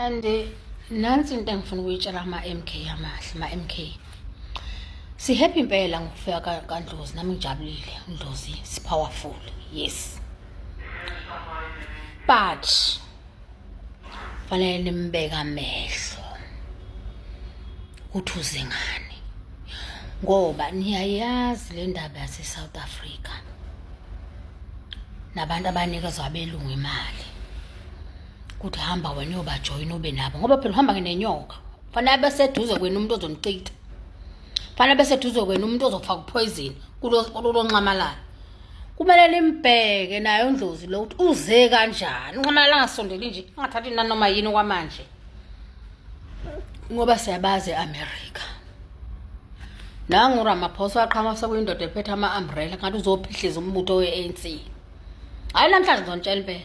And nansi into engifuna ukuyitshela ama-MK amahle, ma-MK. Si-happy impela ngokufika kaNdlozi, nami ngijabulile. UNdlozi is powerful, yes. But fanele nimbeke amehlo ukuthi uze ngani, ngoba niyayazi le ndaba yase-South Africa nabantu abanikezwa abelungu imali ukuthi hamba wena uyobajoyina ube nabo, ngoba phela uhamba nenyoka. Fanele abe seduze kwena umuntu ozonichitha, fanele abe seduze kwena umuntu ozofaka upoison kulo Nxamalala. Kumele nimbheke naye uNdlozi lo ukuthi uze kanjani. UNxamalala angasondeli nje, angathathi nanoma yini okwamanje, ngoba siyabazi e-America. Nangu uRamaphosa waqhamuka sekuyindoda ephethe ama-umbrella, ngathi uzophihliza umbutho we-ANC. Hhayi, namhlanje ngizonitshela impela,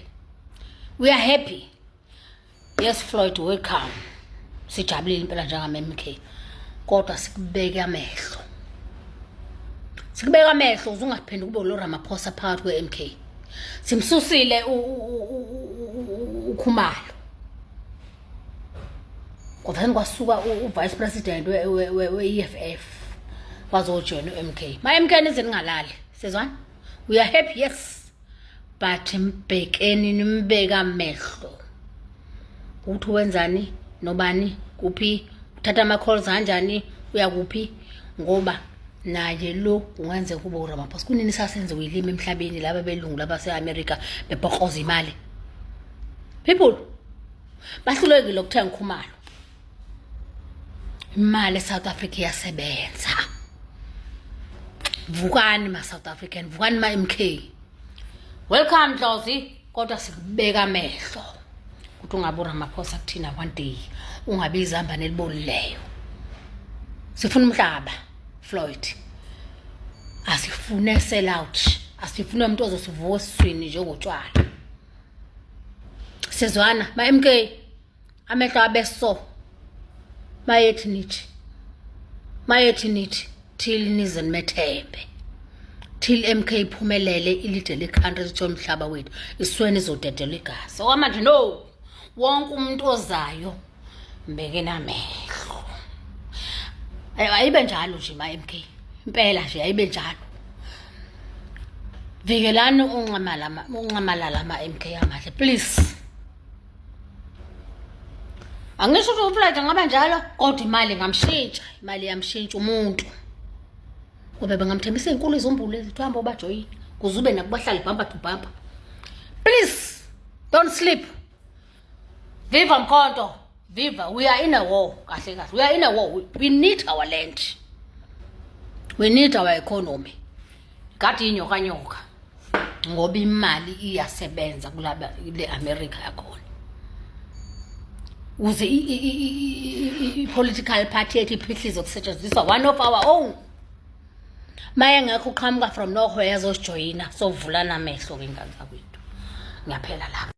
we are happy. Yes, Floyd, welcome. Sijabulile impela njengama-MK, kodwa sikubeke amehlo, sikubeka amehlo uze ungaphinde kube lo Ramaphosa phakathi kwe-MK. Simsusile uKhumalo, kwavele kwasuka u-vice president we-EFF wazojoyina u-MK. Ma-MK, nize ningalali, sizwana. We are happy, yes, but mbhekeni, nimbeka amehlo ukuthi wenzani, nobani, kuphi, uthatha ama-calls kanjani, uya kuphi, ngoba naye lo kungenzeka kube uRamaphosa. Kunini sasenziwe ilimi emhlabeni laba belungu laba se-America bebhokroza imali? People bahlulekile ukuthenga uKhumalo. Imali eSouth Africa iyasebenza. Vukani ma-South African, vukani ma-MK. Welcome, Dlozi, kodwa sikubeka amehlo ukuthi ungabe uRamaphosa kuthina one day, ungabi izambane elibolileyo. Sifuna umhlaba, Floyd, asifune sell out, asifune umuntu ozosivuka esiswini njengotshwala. Sizwana ma-MK, amehlo abeso mayethi nithi, mayethi nithi till nize nimethembe, till MK iphumelele ilide le-country, sitho umhlaba wethu isweni izodedelwa igazi. Okwamanje no, wonke umuntu ozayo mbeke namehlo. Ayibe njalo nje ma-MK, impela nje ayibe njalo. Vikelani uNxamalala, uNxamalala, ma-MK amahle, please. Angisho ukuthi uFloyd angaba njalo, kodwa imali ingamshintsha, imali iyamshintsha umuntu, ngoba bengamthembisa iy'nkulu izumbulu lezi, hamba ubajoyine kuze ube nakubahlali bumper to bumper. Please don't sleep. Viva Mkhonto, viva! We are in a war. Kahle kahle, we are in a war. We need our land, we need our economy. Kade inyoka nyoka, ngoba imali iyasebenza kulaba le America yakhona, uze i-political party yethu iphihlize kusetshenziswa one of our own. Maye ngekho uqhamuka from nowhere azosijoyina, sovulana amehlo ke, ingane zakwethu. Ngiyaphela lapho.